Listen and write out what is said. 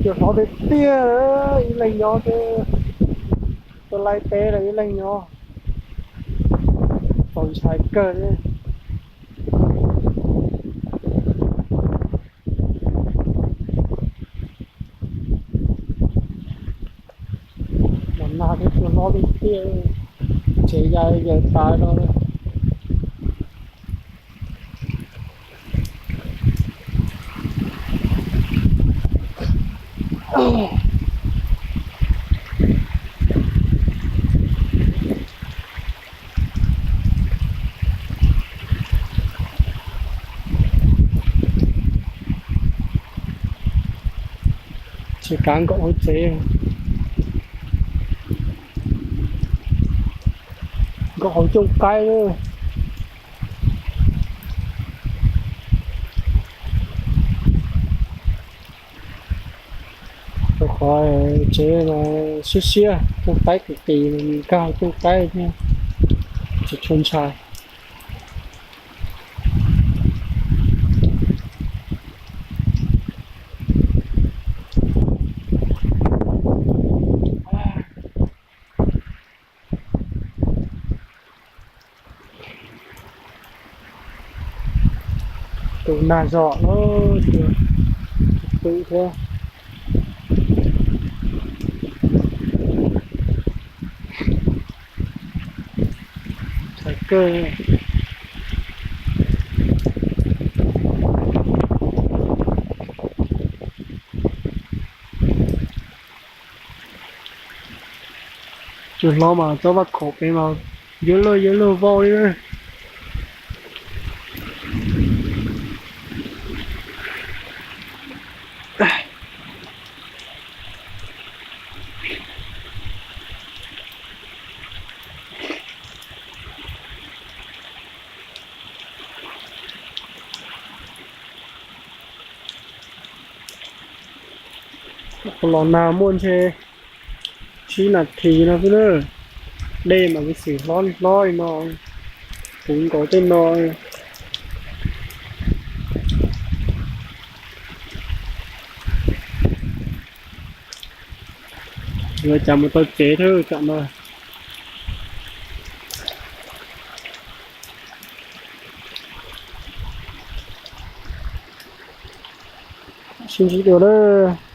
Cua hlob tiag tiag, ib leeg nyob xwb, tuaj laij teb los ib leeg nyob, txaus ntshai kawg li. Los nag thiab cua hlob tiag tiag, tsev ya yaws tas no. Tsis kav nkaum hauv tsev, nkaum hauv cooj qaib. Rau qhov tsev no siab siab, cooj qaib qis qis, nkag cooj qaib thiab, tsis tshua ntshai. Tus nag zom lawm, tus twm thiab. Txhais kawg. Cua hlob mas txoj vaj khaum pem mas yuav luag yuav luag vau li. Los nag muaj ntshe tsib nas this no xwb na. Dej mas ib xwm hlob li hlob li no, puv nkaus tej no. Yuav cas mus tau tsev thiab tsam no. Sib ntsib dua lawm.